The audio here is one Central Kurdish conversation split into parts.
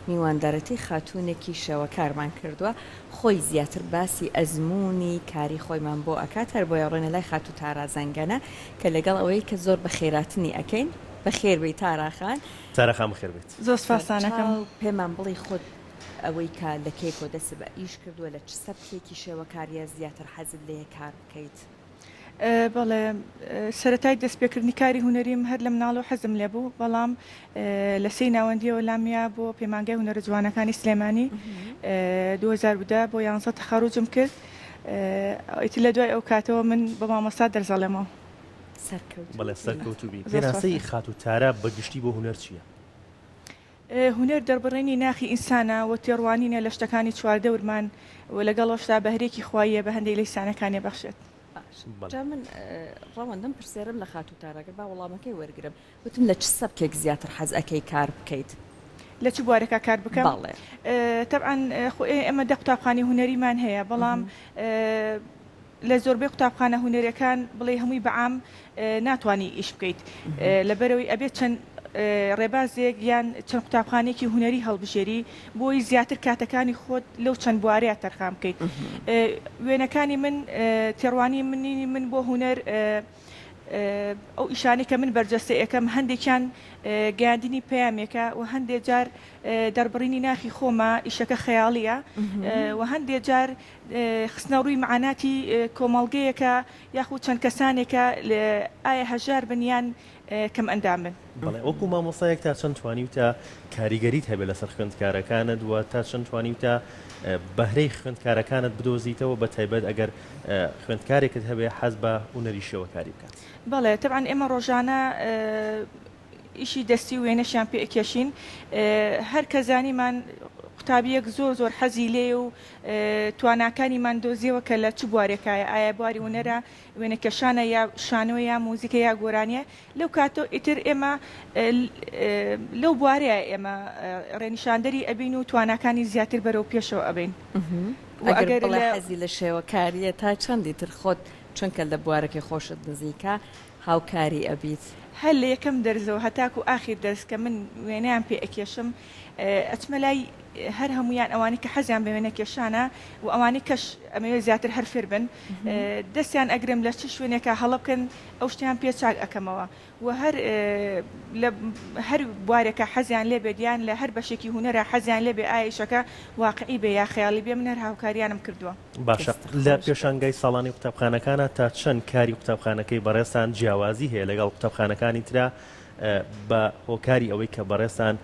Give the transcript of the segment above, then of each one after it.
میواندارەتی خاتوونێکی شێوەکارمان کردووە خۆی زیاتر باسی ئەزموونی کاری خۆیمان بۆ ئەکات هەر بۆیە ڕۆینە لای خاتوو تارا زەنگەنە کە لەگەڵ ئەوەی کە زۆر بەخێراتنی ئەکەین بەخێر بێی تارا خان. تارا خان بەخێر بێیت. زۆر سوپاستان ئەکەم. سەرچاو پێمان بڵی خۆت ئەوەی کە لە کەیکۆ دەست بە ئیش کردووە لە چ سەبکێکی شێوەکاریە زیاتر حەزت لێیە کار بکەیت؟ بەڵێ سەرەتای دەستپێکردنی کاری هونەریم هەر لە مناڵەوە حەزم لێ بوو بەڵام لە سێی ناوەندیەوە لامیا بۆ پەیمانگای هونەرە جوانەکانی سلێمانی 2010 بۆ یانزە تەخەڕوجم کرد ئیتر لە دوای ئەو کاتەوە من بە مامۆستا دەرزەڵێمەوە. سەرکەوتوو بەڵێ بی. سەرکەوتوو بی. زۆر پێناسەی سوپاستان. خاتوو تارا بە گشتی بۆ هونەر چییە؟ هونەر دەربڕینی ناخی ئینسانە و تێڕوانینە لە شتەکانی چواردەورمان و لەگەڵەشدا بەهرەیەکی خواییە بە هەندێک لە ئینسانەکانی ئەبەخشێت. باش بەڵێ. جا من ڕەوەندم پرسیارم لە خاتوو تارا کرد با وەڵامەکەی وەرگرم وتم لە چ سەبکێک زیاتر حەز ئەکەی کار بکەیت؟ لە چ بوارێکا کار بکەم؟ بەڵێ. تەبعەن خۆ ئێمە دە قوتابخانەی هونەریمان هەیە بەڵام لە زۆربەی قوتابخانە هونەریەکان بڵێی هەمووی بە عام ناتوانی ئیش بکەیت لەبەرئەوەی ئەبێت چەند ڕێبازێک یان چەند قوتابخانەیەکی هونەری هەڵبژێری بۆی زیاتر کاتەکانی خۆت لەو چەند بوارەیە تەرخان بکەیت وێنەکانی من تێڕوانی منی من بۆ هونەر ئەو ئیشانەی کە من بەرجەستە ئەکەم هەندێکیان گەیاندنی پەیامێکە و هەندێک جار دەربڕینی ناخی خۆمە ئیشەکە خەیاڵیە و هەندێک جار خستنەڕووی مەعاناتی کۆمەڵگەیەکە یاخود چەند کەسانێکە ئایا هەژار بن یان کەم ئەندام بن. بەڵێ وەکو مامۆستایەک تا چەند توانیوتە کاریگەریت هەبێت لەسەر خوێندکارەکانت و تا چەند توانیوتە بەهرەی خوێندکارەکانت بدۆزیتەوە بە تایبەت ئەگەر خوێندکارێکت هەبێ حەز بە هونەری شێوەکاری بکات؟ بەڵێ تەبعەن ئێمە ڕۆژانە ئیشی دەستی و وێنەشیان پێ ئەکێشین هەر کە زانیمان قوتابیەک زۆر زۆر حەزی لێیە و تواناکانیمان دۆزیەوە کە لە چ بوارێکایە ئایا بواری هونەرە وێنەکێشانە یا شانۆیە یا موزیکە یا گۆرانیە لەو کاتۆ ئیتر ئێمە لەو بوارەیە ئێمە ڕێنیشاندەری ئەبین و تواناکانی زیاتر بەرەو پێشەوە ئەبەین و ئەگەر ئەگەر بڵێ لە حەزی لە شێوەکاریە تا چەندی تر خۆت چونکە لە بوارەکەی خۆشت نزیکە هاوکاری ئەبیت؟ هەر لە یەکەم دەرزەوە هەتاکو ئاخیر دەرس کە من وێنەیان پێ ئەکێشم ئەچمە لای هەر هەموویان ئەوانەی کە حەزیان بە وێنە کێشانە و ئەوانەی کەش ئەمەوێ زیاتر هەر فێر بن دەستیان ئەگرم لە چ شوێنێکا هەڵە بکەن ئەو شتیان پێ چاک ئەکەمەوە و هەر لە هەر بوارێکا حەزیان لێ بێت یان لە هەر بەشێکی هونەرا حەزیان لێ بێ ئایا ئیشەکە واقعی بێ یا خەیاڵی بێ من هەر هاوکاریانم کردووە. باشە دەستت لە خۆش بێت. پێشانگای ساڵانەی قوتابخانەکانا تا چەند کاری قوتابخانەکەی بەڕێزتان جیاوازی هەیە لەگەڵ قوتابخانەکانی ترا بە هۆکاری ئەوەی کە بەڕێزتان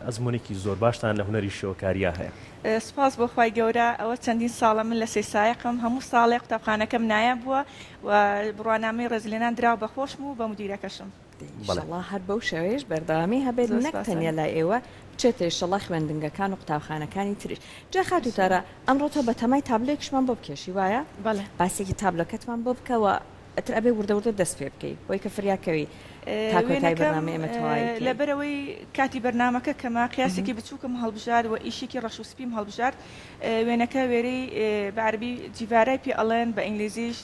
ئەزموونێکی زۆر باشتان لە هونەری شێوەکاریا هەیە؟ سوپاس بۆ خوای گەورە ئەوە چەندین ساڵە من لە سەیسایەقم هەموو ساڵێ قوتابخانەکەم نایاب بووە و بڕوانامەی ڕێزلێنان دراوە بە خۆشم و بە مودیرەکەشم. ئیشەڵا هەر بەو شێوەیەش بەردەوامی هەبێت زۆر نەک سوپاس تەنیا لای ئێوە بچێتە ئیشەڵا خوێندنگەکان و قوتابخانەکانی تریش جا خاتوو تارا ئەمڕۆ تۆ بەتەمای تابلۆیەکیشمان بۆ بکێشی وایە؟ بەڵێ. باسێکی تابلۆکەتمان بۆ بکە و ئیتر ئەبێ وردە وردە دەست پێ بکەی بۆی کە فریا کەوی تا کۆتای وێنەکەم بەرنامەی ئێمە تەواوی بکەی. لەبەرئەوەی کاتی بەرنامەکە کەمە قیاسێکی بچووکم هەڵبژارد و ئیشێکی ڕەش و سپیم هەڵبژارد وێنەکە وێرەی بە عەرەبی جیڤارای پێ ئەڵێن بە ئینگلیزیش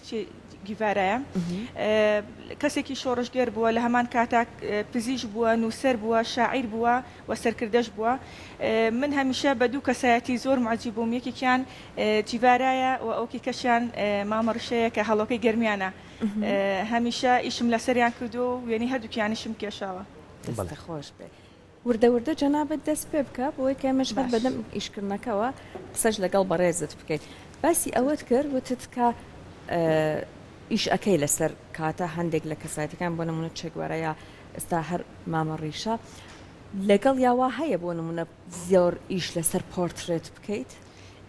گیڤارایە کەسێکی شۆڕشگێر بووە لە هەمان کاتا پزیشک بووە نووسەر بووە شاعیر بووە و سەرکردەش بووە من هەمیشە بە دوو کەسایەتی زۆر موعجیب بووم یەکێکیان جیڤارایە و ئەوکی کەشیان مامە ڕشەیە کە هەڵۆکەی گەرمیانە هەمیشە ئیشم لەسەریان کردووە و وێنەی هەردووکیانیشم کێشاوە. دەستت خۆش بێ وردە وردە جەنابت دەست پێ بکە بۆی کە ئێمەش هەر باش. بەدەم ئیشکردنەکەوە قسەش لەگەڵ بەڕێزت بکەین باسی ئەوەت کرد وتت کە ئیش ئەکەی لەسەر کاتە هەندێک لە کەسایەتەکان بۆ نمونە چێگوارا یا ئێستا هەر مامە ڕیشە لەگەڵ یا وا هەیە بۆ نمونە زۆر ئیش لەسەر پۆرترێت بکەیت؟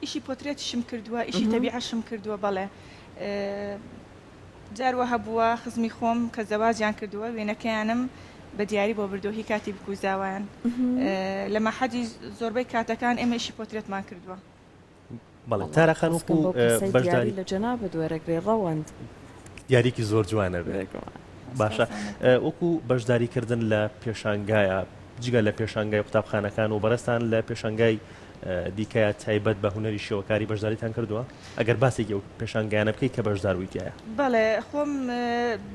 ئیشی پۆترێتیشم کردووە ئیشی تەبیعەشم کردووە بەڵێ جار وەها بووە خزمی خۆم کە زەواجیان کردووە وێنەکەیانم بە دیاری بۆ بردووە هی کاتی بکوو زاوایان لە مەحەجی زۆربەی کاتەکان ئێمە ئیشی پۆترێتمان کردووە. بەڵێ تارا خان خۆزگەم وەکو بەو کەسەی دیاری بەشداری لە جەنابت وەرەگرێ ڕەوەند. دیاریەکی زۆر جوانە بێ. بێگومان. باشە سپاستان. وەکو بەشداری کردن لە پێشانگایە جگە لە پێشانگای قوتابخانەکان و بەڕێزتان لە پێشانگای. دیکەیە تایبەت بە هونەری شێوەکاری بەشداریتان کردووە؟ ئەگەر باسێکی ئەو پێشانگایانە بکەیت کە بەشدار بووی تیایا. بەڵێ خۆم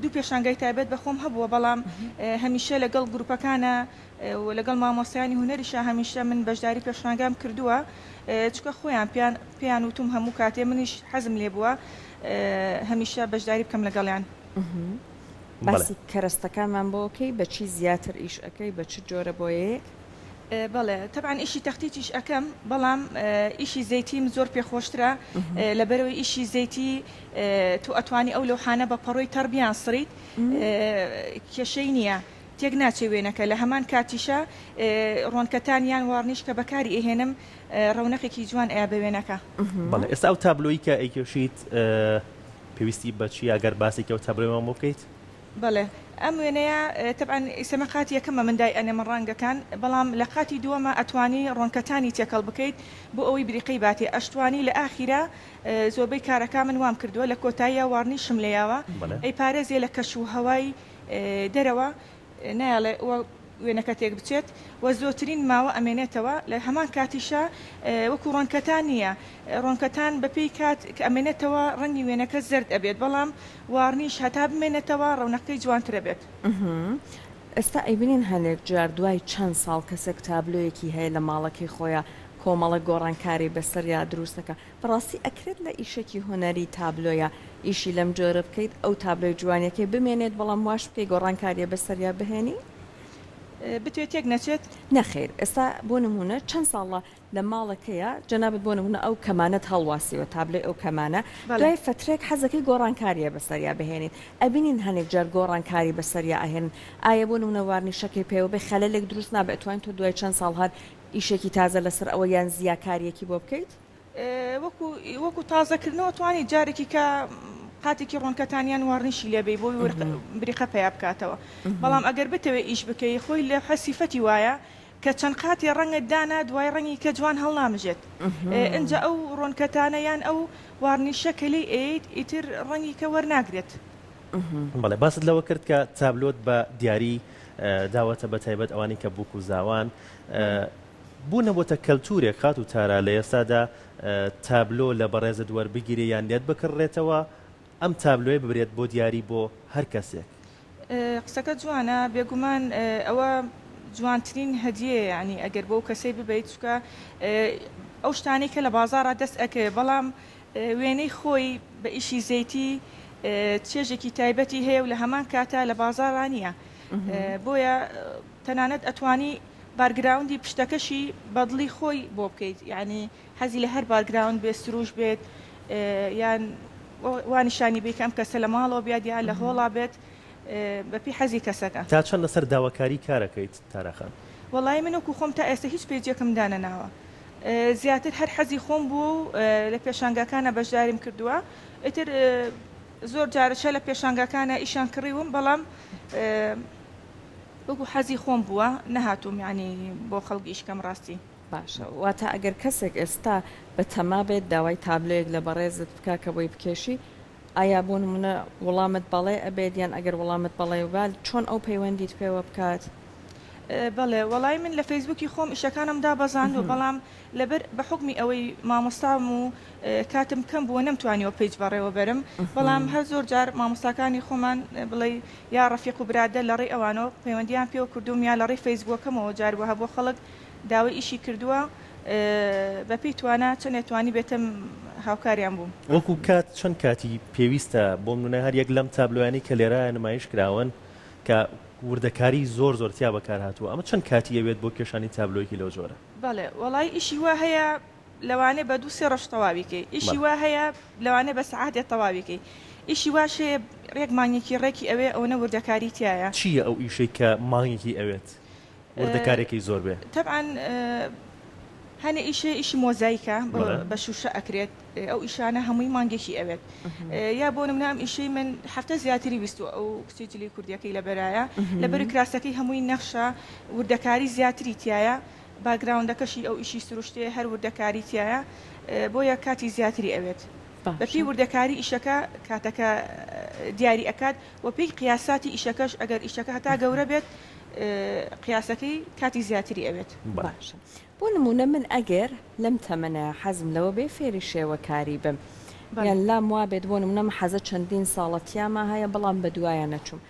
دوو پێشانگای تایبەت بە خۆم هەبووە بەڵام هەمیشە لەگەڵ گروپەکانە و لەگەڵ مامۆستایانی هونەریشا هەمیشە من بەشداری پێشانگام کردووە چونکە خۆیان پێیان پێیان وتوم هەموو کاتێ منیش حەزم لێ بووە هەمیشە بەشداری بکەم لەگەڵیان. باسی کەرەستەکانمان بۆ کەی بە چی زیاتر ئیش ئەکەی بە چ جۆرە بۆیەیەک؟ بەڵێ تەبعەن ئیشی تەختیتیش ئەکەم بەڵام ئیشی زەیتیم زۆر پێ خۆشترە لەبەرئەوەی ئیشی زەیتی تۆ ئەتوانی ئەو لەوحانە بە پەڕۆی تەڕ بیان سڕیت کێشەی نییە تێک ناچێ وێنەکە لە هەمان کاتیشا ڕۆنکەتان یان واڕنیش کە بەکاری ئەهێنم ڕەونەقێکی جوان ئەیا بە وێنەکە. بەڵێ ئێستا ئەو تابلۆی کە ئەیکێشیت پێویستی بە چییە گەر باسێکی ئەو تابلۆیەمان بۆ بکەیت؟ بەڵێ ئەم وێنەیە تەبعەن ئیسەمە قاتی یەکەمە من دای ئەنێم ڕەنگەکان بەڵام لە قاتی دووەمە ئەتوانی ڕۆنکەتانی تێکەڵ بکەیت بۆ ئەوەی بریقەی باتێ ئەشتوانی لە ئاخیرا زۆربەی کارەکان من وام کردووە لە کۆتاییا وارنیشم لێیاوە ئەیپارێزێ لە کەش و هەوای دەرەوە نایەڵێ وێنەکە تێک بچێت و زۆترین ماوە ئەمێنێتەوە لە هەمان کاتیشا وەکو ڕۆنکەتان نییە ڕۆنکەتان بەپێی کات کە ئەمێنێتەوە ڕەنگی وێنەکە زەرد ئەبێت بەڵام وارنیش هەتا بمێنێتەوە ڕەونەقەکەی جوانتر ئەبێت. ئێستا ئەیبینین هەنێک جار دوای چەند ساڵ کەسێک تابلۆیەکی هەیە لە ماڵەکەی خۆیا کۆمەڵە گۆڕانکاری بەسەریا دروست ئەکا بەڕاستی ئەکرێت لە ئیشێکی هونەری تابلۆیا ئیشی لەم جۆرە بکەیت ئەو تابلۆی جوانیەکەی بمێنێت بەڵام واش بکەی گۆڕانکاریە بەسەریا بهێنی؟ بتوێ تێک نەچێت؟ نەخێر ئێستا بۆ نمونە چەند ساڵە لە ماڵەکەیا جەنابت بۆ نمونە ئەو کەمانەت هەڵواسیوە تابلۆی ئەو کەمانە بەڵێ. دوای فەترەیەک حەزەکەی گۆڕانکاریە بەسەریا بهێنیت ئەبینین هەنێک جار گۆڕانکاری بەسەریا ئەهێنن ئایە بۆ نمونە وارنیشەکەی پێوە بێ خەلەلێک دروست نابێ ئەتوانی تۆ دوای چەند ساڵ هەر ئیشێکی تازە لەسەر ئەوە یان زیاکاریەکی بۆ بکەیت؟ وەکو وەکو تازە کردنەوە توانی جارێکی کە قاتێکی ڕۆنکەتان یان وارنیشی لێ بەی بۆی بریقە پەیا بکاتەوە بەڵام ئەگەر بتەوێ ئیش بکەی خۆی لە سیفەتی وایە کە چەند قاتێ ڕەنگت دانا دوای ڕەنگی کە جوان هەڵنامژێت ئینجا ئەو ڕۆنکەتانە یان ئەو وارنیشە کە لێی ئەیەیت ئیتر ڕەنگی کە وەرناگرێت. بەڵێ باست لەوە کرد کە تابلۆت بە دیاری داوەتە بە تایبەت ئەوانەی کە بووک و زاوان بۆ نەبۆتە کەلتورێک خاتوو تارا لە ئێستادا تابلۆ لە بەڕێزت وەربگیرێ یان لێت بکڕرێتەوە ئەم تابلۆیە ببرێت بۆ دیاری بۆ هەر کەسێک؟ قسەکەت جوانە بێگومان ئەوە جوانترین هەدیەیە یانی ئەگەر بۆ کەسەی ببەیت چونکە ئەو شتانەی کە لە بازاڕا دەست ئەکەوێ بەڵام وێنەی خۆی بە ئیشی زەیتی چێژێکی تایبەتی هەیە و لە هەمان کاتا لە بازاڕا نییە بۆیە تەنانەت ئەتوانی background ی پشتەکەشی بەدڵی خۆی بۆ بکەیت یانی حەزی لە هەر background بێت سروش بێت یان وا نیشانی بێت کە ئەم کەسە لە ماڵەوە بێت یان لە هۆڵا بێت بەپێی حەزی کەسەکە. تا چەند لەسەر داواکاری کارەکەیت تارا خان؟ وەڵایی من وەکو خۆم تا ئێستا هیچ پەیجێکم دانەناوە زیاتر هەر حەزی خۆم بووە و لە پێشانگاکانا بەشداریم کردووە ئیتر زۆر جارشە لە پێشانگاکانا ئیشیان کڕیوم بەڵام وەکو حەزی خۆم بووە نەهاتووم یانی بۆ خەڵک ئیش کەم ڕاستی. باشە واتە ئەگەر کەسێک ئێستا بە تەما بێت داوای تابلۆیەک لە بەڕێزت بکا کە بۆی بکێشی ئایا بۆ نمونە وڵامت بەڵێ ئەبێت یان ئەگەر وڵامت بەڵێ با چۆن ئەو پەیوەندیت پێوە بکات؟ بەڵێ وەڵای من لە فەیسبوکی خۆم ئیشەکانم دابەزاندوە بەڵام لەبەر بە حوکمی ئەوەی مامۆستام و کاتم کەم بووە نەمتوانیوە page بەڕێوە بەرم بەڵام هەر زۆر جار مامۆستاکانی خۆمان بڵێی یا ڕەفیق و برادەر لە ڕێی ئەوانەوە پەیوەندیان پێوە کردووم یا لە ڕێی فەیسبووەکەمەوە جار وەها بۆ خەڵک داوای ئیشی کردووە بە پێی توانا چەنێ توانیبێتم هاوکاریان بووم. وەکو کات چەند کاتی پێویستە بۆ نمونە هەر یەک لەم تابلۆیانەی کە لێرە نمایش کراون کە وردەکاری زۆر زۆر تیا بەکار هاتووە ئەمە چەند کاتی ئەوێت بۆ کێشانی تابلۆیەکی لەو جۆرە؟ بەڵێ وەڵایی ئیشی وا هەیە لەوانەیە بە دوو سێ ڕۆژ تەواوی کەی ئیشی وا هەیە لەوانەیە بە سەعاتێ تەواوی کەی ئیشی واش هەیە ڕێک مانگێکی ڕێکی ئەوێ ئەوەنە وردەکاری تیایە. چییە ئەو ئیشەی کە مانگێکی ئەوێت وردەکارێکەی زۆر بێ؟ تەبعەن هەنێ ئیش هەیە ئیشی مۆزایکە بە شوشە ئەکرێت ئەو ئیشانە هەمووی مانگێکی ئەوێت یا بۆ نمونە ئەم ئیشەی من هەفتە زیاتری ویستوە ئەو کچەی جلی کوردیەکەی لەبەرایە لەبەری کراسەکەی هەمووی نەخشە وردەکاری زیاتری تیایە background ەکەشی ئەو ئیشی سروشتیە هەر وردەکاری تیایە بۆیە کاتی زیاتری ئەوێت بەپێی وردەکاری ئیشەکە کاتەکە دیاری ئەکات وە پێی قیاساتی ئیشەکەش ئەگەر ئیشەکە هەتا گەورە بێت. قیاسەکەی کاتی زیاتری ئەوێت. باشە بۆ نموونە من ئەگەر لەم تەمەنە حەزم لەوە بێ فێری شێوەکاری بم یان لام وابێت بۆ نموونە من حەزە چەندین ساڵە تیاما هەیە بەڵام بەدوایا نەچووم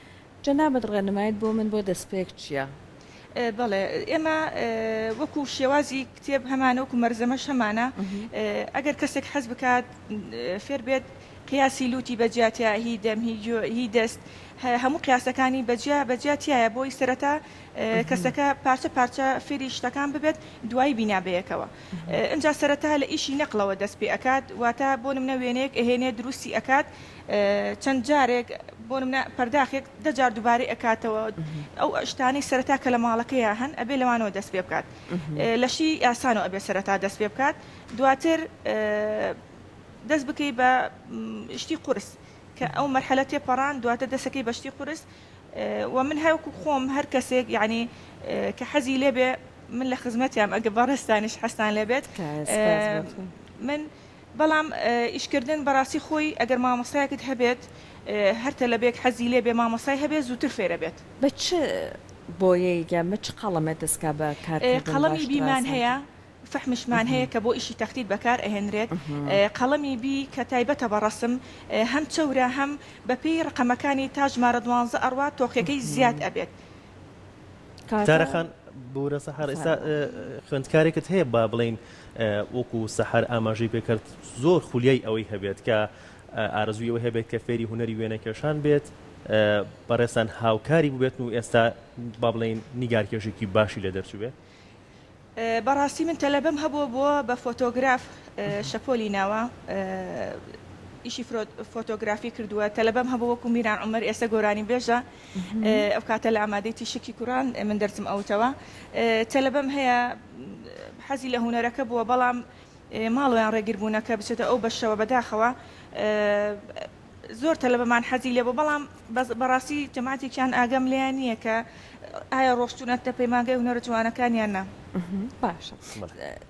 جەنابت ڕێنمایت بۆ من بۆ دەستپێک چیە؟ بەڵێ ئێمە وەکو شێوازی کتێب هەمانە وەکو مەرزەمەش هەمانە ئەگەر کەسێک حەز بکات فێر بێت قیاسی لوتی بەجیا تیا هی دەم هی گوێ هی دەست هەموو قیاسەکانی بەجیا بەجیا تیایە بۆی سەرەتا کەسەکە پارچە پارچە فێری شتەکان ببێت دوایی بینا بەیەکەوە ئینجا سەرەتا لە ئیشی نەقڵەوە دەست پێ ئەکات واتە بۆ نمونە وێنەیەک ئەهێنێ دروستی ئەکات چەند جارێک بۆ نمونە پەرداخێک دە جار دووبارەی ئەکاتەوە ئەو شتانەی سەرەتا کە لە ماڵەکەیا هەن ئەبێ لەوانەوە دەست پێ بکات لە شتی ئاسانەوە ئەبێ سەرەتا دەست پێ بکات دواتر دەست بکەی بە شتی قورس کە ئەو مەرحەلە تێپەڕان دواتر دەسەکەی بە شتی قورس و من هەوکو خۆم هەر کەسێک یعنی کە حەزی لێبێ من لە خزمەتیام ئەگە بەڕێزتانیش حەزتان لێبێت من بەڵام ئیشکردن بەڕاستی خۆی ئەگەر مامۆستایەکت هەبێت هەر تەلەبێک حەزی لێبێ مامۆستای هەبێت زووتر فێرەبێت. بە چ بۆیەیەک یان بە چ قەڵەمێ دەستکا بە کارکردن قەڵەمی باشتر بیمان هەیە ئاسانتر؟ فەحمشمان هەیە کە بۆ ئیشی تەختیت بەکار ئەهێنرێت، قەڵەمی بی کە تایبەتە بە ڕەسم هەم چەورە هەم بەپێی ڕەقەمەکانی تا ژمارە دوانزە ئەڕوات تۆخیەکەی زیاد ئەبێت. تارا خان بورە سەحەر ئێستا خوێندکارێکت هەیە با بڵێین وەکو سەحەر ئاماژەی پێکرد زۆر خولیای ئەوەی هەبێت کە ئارەزووی ئەوەی هەبێت کە فێری هونەری وێنەکێشان بێت بەڕێزتان هاوکاری بووبێتن و ئێستا با بڵێین نیگارکێشێکی باشی لێ دەرچووبێت؟ بەڕاستی من تەلەبەم هەبووە بووە بە فۆتۆگراف شەپۆلی ناوە ئیشی فۆتۆگرافی کردووە تەلەبەم هەبوو وەکو میران عومەر ئێستا گۆرانی بێژە ئەو کاتە لە ئامادەی تیشکی کوڕان من دەرسم ئەوتەوە تەلەبەم هەیە حەزی لە هونەرەکە بووە بەڵام ماڵۆیان ڕێگر بوونە کە بچێتە ئەو بەشەوە بەداخەوە زۆر تەلەبەمان حەزی لێ بوو بەڵام بەس بەڕاستی جەماعەتێکیان ئاگام لێیان نییە کە ئایا ڕۆشتوونەتە پەیمانگای هونەرە جوانەکان یان نا. باشە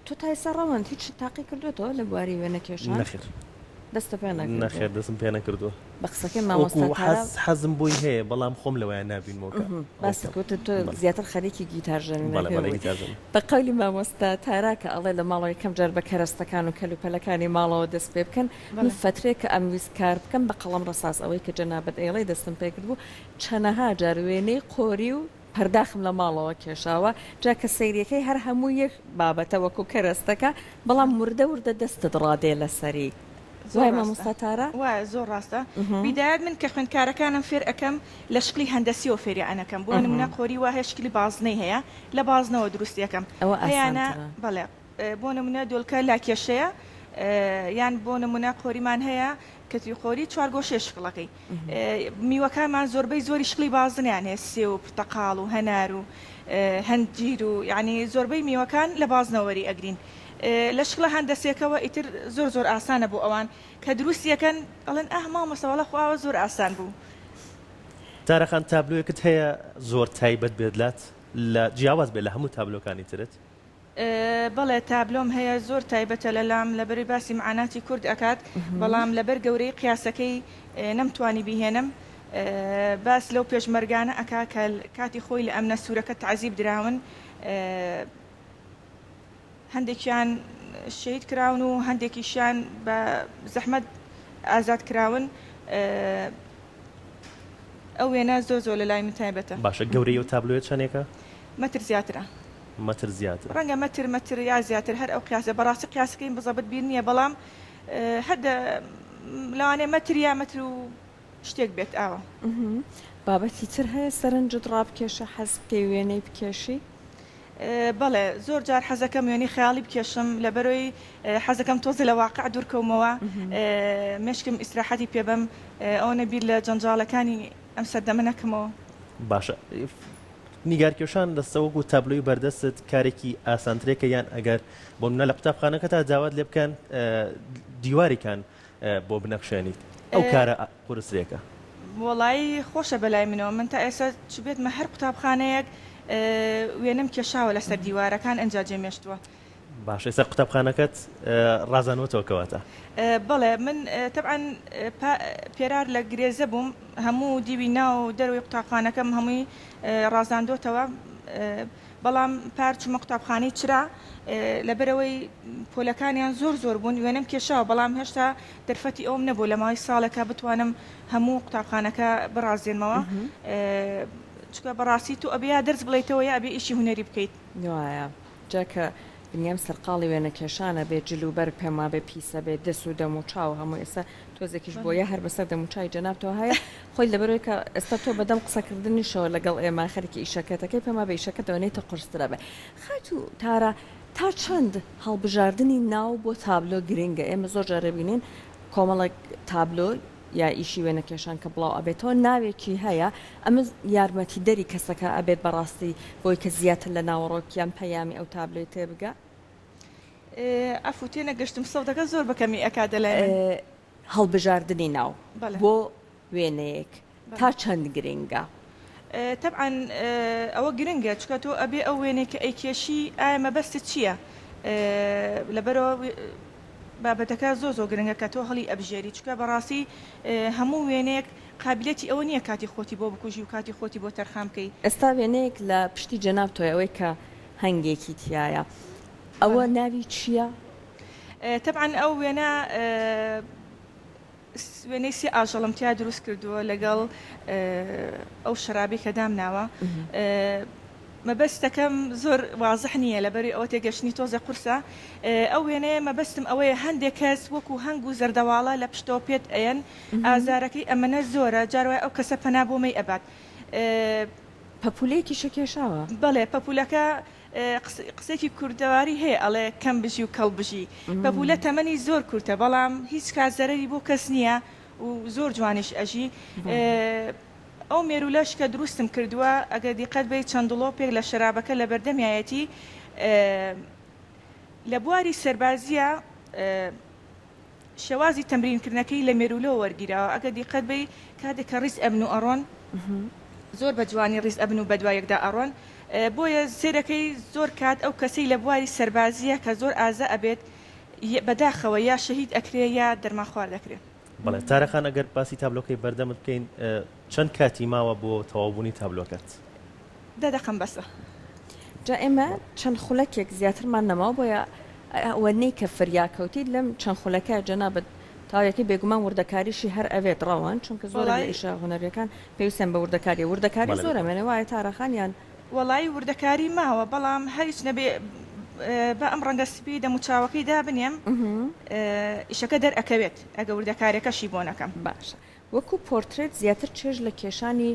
تۆ تا ئێستا ڕەوەند هیچ شت تاقی کردووەتەوە لە بواری وێنەکێشان؟ نەخێر. دەستت پێ نەکردووە؟ نەخێر دەستم پێ نەکردووە. بە قسەکەی مامۆستا وەکوو تارا. حەز حەزم بۆی هەیە بەڵام خۆم لەوەیان نابینمەوە کە ئەوە باست بکەم. وتت تۆ بەڵێ. زیاتر خەریکی گیتار بەڵێ ژەنینەکە بەڵێ بووی. گیتار ژەنین. بە قەولی مامۆستا تارا کە ئەڵێ لە ماڵەوە یەکەم جار بە کەرەستەکان و کەلوپەلەکانی ماڵەوە دەست پێ بکەن، من فەترێک کە ئەمویست کار بکەم بە قەڵەم ڕەساس ئەوەی کە جەنابت ئەیڵێی دەستم پێ کردبوو چەنەها جار وێنەی قۆری و پەرداخم لە ماڵەوە کێشاوە جا کە سەیریەکەی هەر هەموو یەک بابەتە وەکو کەرەستەکە بەڵام وردە وردە دەستت ڕادێ لەسەری زۆر وایە ڕاستە مامۆستا تارا؟ وایە زۆر ڕاستە بیدایەت من کە خوێندکارەکانم فێر ئەکەم لە شکلی هەندەسیەوە فێریان ئەکەم بۆ نمونە قۆری وا هەیە شکلی بازنەی هەیە لە بازنەوە دروستی ئەکەم ئەوە هەیانە ئاسانترە. بەڵێ بۆ نمونە دۆلکە لاکێشەیە یان بۆ نمونە قۆریمان هەیە کەتری قۆری چوارگۆشەیە شکڵەکەی میوەکانمان زۆربەی زۆری شکڵی بازنەیان هەیە سێو و پرتەقاڵ و هەنار و هەنجیر و یعنی زۆربەی میوەکان لە بازنەوە وەری ئەگرین لە شکڵە هەندەسیەکەوە ئیتر زۆر زۆر ئاسانە بۆ ئەوان کە دروستی ئەکەن ئەڵێن ئاه مامۆستا وەڵا خۆ ئاوا زۆر ئاسان بوو. تارا خان تابلۆیەکت هەیە زۆر تایبەت بێت لات لە جیاواز بێت لە هەموو تابلۆکانی ترت؟ بەڵێ تابلۆم هەیە زۆر تایبەتە لەلام لەبەروی باسی معاناتی کورد ئەکات بەڵام لەبەر گەورەی قیاسەکەی نەمتوانی بیهێنم باس لەو پێشمەرگانە ئەکا کە کاتی خۆی لە ئەمنە سورەکە تەعزیب دراون هەندێکیان شەهید کراون و هەندێکیشیان بە زەحمەت ئازاد کراون ئەو وێنە زۆر زۆر لەلای من تایبەتە. باشە گەورەی ئەو تابلۆیە چەنێکە؟ مەتر زیاترە. مەتر زیاترە. ڕەنگە مەتر مەتر یا زیاتر هەر ئەو قیاسە بەڕاستی قیاسەکەیم بزەبت بیر نییە بەڵام هەر دە لەوانەیە مەتر یا مەتر و شتێک بێت ئاوا. بابەتی تر هەیە سەرنجت ڕابکێشێ حەز بکەی وێنەی بکێشی؟ بەڵێ زۆر جار حەزەکەم وێنەی خەیاڵی بکێشم لەبەرەوەی حەزەکەم تۆزێ لە واقع دوورکەومەوە مێشکم ئیسراحەتی پێ بەم ئەوەنە بیر لە جەنجاڵەکانی ئەم سەردەمە نەکەمەوە. باشە نیگارکێشان لەسە وەکو تابلۆی بەردەستت کارێکی ئاسانترێکە یان ئەگەر بۆ نمونە لە قوتابخانەکەتا داوات لێ بکەن دیوارێکان بۆ بنەخشێنیت ئەو کارە قورسترێکە؟ وەڵایی خۆشە بەلای منەوە من تا ئێستا چوبێتمە هەر قوتابخانەیەک وێنەم کێشاوە لەسەر دیوارەکان ئنجا جێمێشتووە. باشە ئێستا قوتابخانەکەت ڕازانوەتەوە کەواتە؟ بەڵێ من تەبعەن پێرار لە گرێزە بووم هەموو دیوی ناو و دەرەوەی قوتابخانەکەم هەمووی ڕازاندۆتەوە بەڵام پار چوومە قوتابخانەی چرا لەبەرئەوەی پۆلەکانیان زۆر زۆر بوون وێنەم کێشاوە بەڵام هێشتا دەرفەتی ئەوم نەبوو لە ماوەی ساڵێکا بتوانم هەموو قوتابخانەکە بڕازێنمەوە چونکە بەڕاستی تۆ ئەبێ یا دەرس بڵێیتەوە یا ئەبێ ئیشی هونەری بکەیت. وایە جا کە بنیام سەرقاڵی وێنەکێشانە بێ جل و بەرگ پێم وابێ پیسە بێ دەس و دەم و چاو هەموو ئێستا تۆزێکیش بۆیە هەر بەسەر دەم و چاوی جەنابتەوە هەیە خۆی لەبەرئەوەی کە ئێستا تۆ بەدەم قسەکردنیشەوە لەگەڵ ئێمە خەریکی ئیشەکەتەکەی پێم وابێ ئیشەکەت ئەوەنەی تر قورسترە بێ خاتوو تارا تا چەند هەڵبژاردنی ناو بۆ تابلۆ گرنگە ئێمە زۆر جار ئەبینین کۆمەڵێک تابلۆ یا ئیشی وێنەکێشان کە بڵاو ئەبێتەوە ناوێکی هەیە ئەمە یارمەتیدەری کەسەکە ئەبێت بەڕاستی بۆی کە زیاتر لە ناوەڕۆک یان پەیامی ئەو تابلۆی تێبگا. عەفو تێنەگەشتم سەوتەکە زۆر بە کەمی ئەکات لەلای من. هەڵبژاردنی ناو بۆ وێنەیەک تا چەند گرنگە؟ تەبعەن ئەوە گرنگە چونکە تۆ ئەبێ ئەو وێنەی کە ئەیکێشی ئایا مەبەستت چییە؟ لەبەرئەوە بابەتەکە زۆر زۆر گرنگە کە تۆ هەڵی ئەبژێری چونکە بەڕاستی هەموو وێنەیەک قابیلەتی ئەوە نییە کاتی خۆتی بۆ بکوژی و کاتی خۆتی بۆ تەرخان بکەی. ئێستا وێنەیەک لە پشتی جەنابتەوەیە ئەوەی کە هەنگێکی تیایە ئەوە ناوی چییە؟ تەبعەن ئەو وێنە وێنەی سێ ئاژەڵم تیا دروست کردووە لەگەڵ ئەو شەرابەی کە دامناوە مەبەستەکەم زۆر وازح نییە لەبەری ئەوە تێگەشتنی تۆزێ قورسە ئەو وێنەیە مەبەستم ئەوەیە هەندێک کەس وەکو هەنگ و زەردەواڵە لە پشتەوە پێت ئەیەن ئازارەکەی ئەمەنە زۆرە جار وایە ئەو کەسە پەنا بۆ مەی ئەبات. پەپولەیەکیشە کێشاوە؟ بەڵێ پەپولەکە قسەیەکی کوردەواری هەیە ئەڵێ کەم بژی و کەڵ بژی پەپولە تەمەنی زۆر کورتە بەڵام هیچ کات زەرەری بۆ کەس نییە و زۆر جوانیش ئەژی ئەو مێرولەش کە دروستم کردووە ئەگەر دیقەت بەی چەند دڵۆپێک لە شەرابەکە لە بەردەمیایەتی لە بواری سەربازیە شێوازی تەمرین کردنەکەی لە مێروولەوە وەرگیراوە، ئەگەر دیقەت بەی کاتێک کە ڕیز ئەبن و ئەڕۆن زۆر بە جوانی ڕیز ئەبن و بەدوای یەکدا ئەڕۆن، بۆیە سەیرەکەی زۆر کات ئەو کەسەی لە بواری سەربازییە کە زۆر ئازا ئەبێت بەداخەوە یا شەهید ئەکرێ یا دەرمانخوارد ئەکرێ. بەڵێ تارا خان ئەگەر باسی تابلۆکەی بەردەمت بکەین چەند کاتی ماوە بۆ تەواوبوونی تابلۆکەت؟ دە دەقەم بەسە. جا ئێمە چەند خولەکێک زیاترمان نەماوە بۆیە ئەوەنەی کە فریا کەوتیت لەم چەند خولەکە جەنابت تاویەکەی بێگومان وردەکاریشی هەر ئەوێت ڕەوان چونکە زۆرێک لە ئیشە هونەریەکان پێویستیان بە وردەکاریە وردەکاری زۆر ئەمێنێ وایە تارا خان یان؟ وەڵایی وردەکاری ماوە بەڵام هەر هیچ نەبێ با ئەم ڕەنگە سپیەی دەموچاوەکەی دابنێم ئیشەکە دەرئەکەوێت ئەگە وردەکاریەکەشی بۆ نەکەم. باشە وەکو پۆرترێت زیاتر چێژ لە کێشانی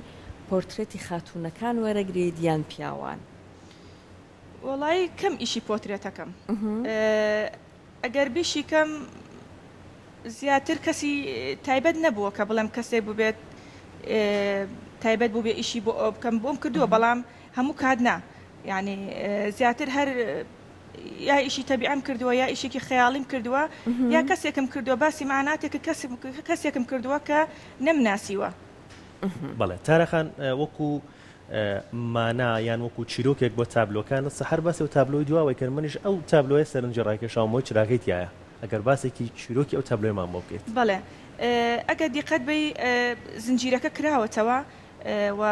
پۆرترێتی خاتوونەکان وەرەگریت یان پیاوان؟ وەڵایی کەم ئیشی پۆترێتەکەم ئەگەر بیشی کەم زیاتر کەسی تایبەت نەبووە کە بڵێم کەسێک ببێت تایبەت بووبێ ئیشی بۆ ئەو بکەم بۆم کردووە بەڵام هەموو کات نا یعنی زیاتر هەر یا ئیشی تەبیعەم کردووە یا ئیشێکی خەیاڵیم کردووە یا کەسێکم کردووە باسی مەعناتێک کەسێکم کردووە کە نەمناسیوە. بەڵێ تارا خان وەکو مانا یان وەکو چیرۆکێک بۆ تابلۆکانت سەحەر باسی ئەو تابلۆی دواوەی کرد منیش ئەو تابلۆیە سەرنجی ڕاکێشاوم ئەوەی چراکەی تیایە ئەگەر باسێکی چیرۆکی ئەو تابلۆیەمان بۆ بکەیت. بەڵێ ئەگەر دیقەت بەی زنجیرەکە کراوەتەوە و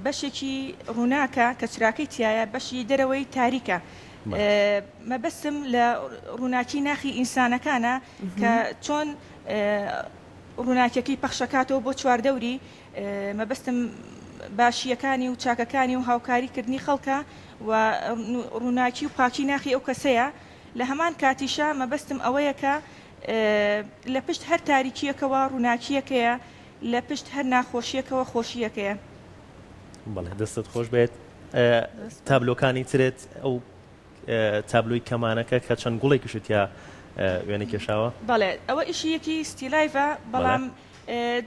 بەشێکی ڕووناکە کە چراکەی تیایە بەشی دەرەوەی تاریکە مەبەستم لە ڕووناکی ناخی ئینسانەکانە کە چۆن ڕووناکیەکەی پەخشەکاتەوە بۆ چواردەوری مەبەستم باشییەکانی و چاکەکانی و هاوکاری کردنی خەڵکە و ڕووناکی و پاکی ناخی ئەو کەسەیە لە هەمان کاتیشا مەبەستم ئەوەیە کە لە پشت هەر تاریکییەکەوە ڕووناکییەکەیە لە پشت هەر ناخۆشییەکەوە خۆشییەکەیە. بەڵێ دەستت خۆش بێت تابلۆکانی ترت ئەو تابلۆی کەمانەکە کە چەند گوڵێکیشت تیا وێنە کێشاوە؟ بەڵێ ئەوە ئیشی یەکی still life ە بەڵام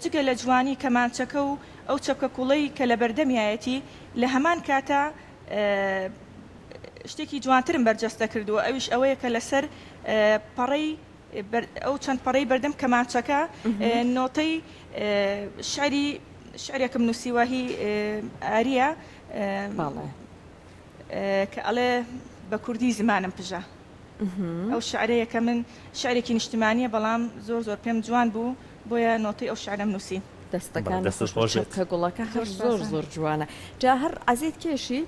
جگە لە جوانی کەمانچەکە و ئەو چەپکە کوڵەی کە لە بەردەمیایەتی لە هەمان کاتا شتێکی جوانترم بەرجەستە کردووە ئەویش ئەوەیە کە لەسەر پەڕەی ئەو چەند پەڕەی بەردەم کەمانچەکە نۆتەی شعری شعرێکم نووسیوە هی ئاریە کە ئەڵێ بە کوردی زمانم پژە. ئەو شعرەیە کە من شعرێکی نیشتمانیە بەڵام زۆر زۆر پێم جوان بوو بۆیە نۆتەی ئەو شعرەم نووسی. دەستەکانت دەستت خۆش خۆش بێت. چەپکە گوڵەکە هەر زۆر زۆر سوپاس. زۆر جوانە جا هەر عەزێت کێشی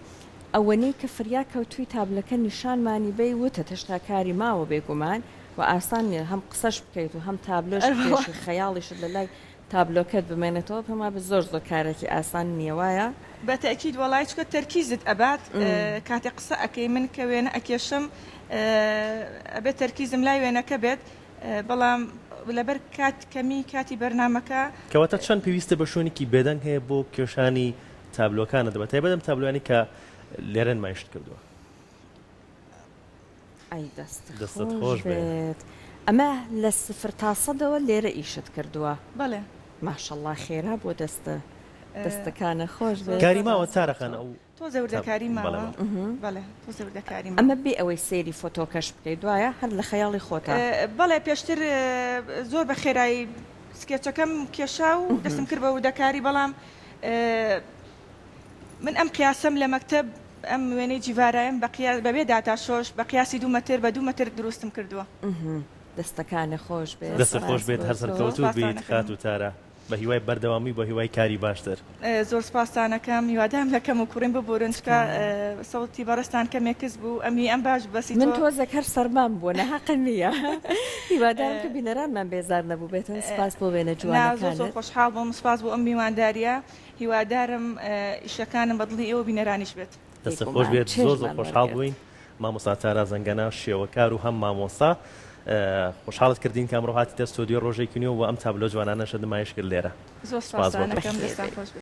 ئەوەنەی کە فریا کەوتوی تابلەکە نیشانمانی بەی وتت هێشتا کاری ماوە بێگومان و ئاسان نیە هەم قسەش بکەیت و هەم تابلۆش ئەرەوەڵا. بکێشی خەیاڵیشت لە لای تابلۆکەت بمێنێتەوە پێم وابێ زۆر زۆر کارێکی ئاسان نیە وایە؟ بە تەئکید وەڵای چونکە تەرکیزت ئەبات کاتێ قسە ئەکەی من کە وێنە ئەکێشم ئەبێت تەرکیزم لای وێنەکە بێت بەڵام لەبەر کات کەمی کاتی بەرنامەکە. کەواتە چەند پێویستە بە شوێنێکی بێدەنگ هەیە بۆ کێشانی تابلۆکانت بە تایبەت ئەم تابلۆیانەی کە لێرە نمایشت کردووە؟ ئەی دەست دەستت خۆش خۆش بێ. بێت ئەمە لە سفر تا سەدەوە لێرە ئیشت کردووە بەڵێ. ماشەڵا خێرا بۆ دەستە دەستەکانە خۆش زۆر بێت. کاری ماوە سپاس تارە خان ئەو تۆزێ تا وردەکاری بەڵێ ماوە بەڵێ. بەڵێ تۆزێ وردەکاری ماوە. ئەمە بێ ئەوەی سەیری فۆتۆکەش بکەی دوایە هەر لە خەیاڵی خۆتا. بەڵێ پێشتر زۆر بە خێرایی سکێچەکەم کێشا و دەستم کرد بە وردەکاری بەڵام من ئەم قیاسەم لە مەکتەب ئەم وێنەی جیڤارایم بە قیاس بەبێ داتاشۆش بە قیاسی دوو مەتر بە دوو مەتر دروستم کردووە. دەستەکانت خۆش بێت دەستت خۆش سپاس بێت بۆ هەر تۆ. سەرکەوتوو سپاستان بیت ئەکەم. خاتوو تارا بە هیوای بەردەوامی و بە هیوای کاری باشتر. زۆر سپاستان ئەکەم هیوادارم لە کەم و کوڕیم ببورن چونکە تکایە. سەوتی بەڕێزتان کەمێک کز بوو ئەم هی ئەم باش بوو بەسی من تۆ. تۆزێک هەر سەرمام بووە ناهەقە نییە هیوادارم کە بینەرانمان بێزار نەبووبێتن سپاس بۆ وێنە نا زۆر زۆر جوانەکانت. خۆشحاڵ بووم سپاس بۆ ئەم میوانداریە هیوادارم ئیشەکانم بە دڵی ئێوە بینەرانیش بێت. دەستت خۆش بێگومان بێت زۆر زۆر چێژمان خۆشحاڵ وەرگرت. بووین مامۆستا تارا زەنگەنە شێوەکار و هەم مامۆستا خۆشحاڵت کردین کە ئەمڕۆ هاتیتە ستۆدیۆ ڕۆژێکی نوێ و ئەم تابلۆ جوانانەشت نمایش کرد لێرە زۆر سپاس بۆ سپاستان تۆ. ئەکەم بەخێر دەستان بێی. خۆش بێت.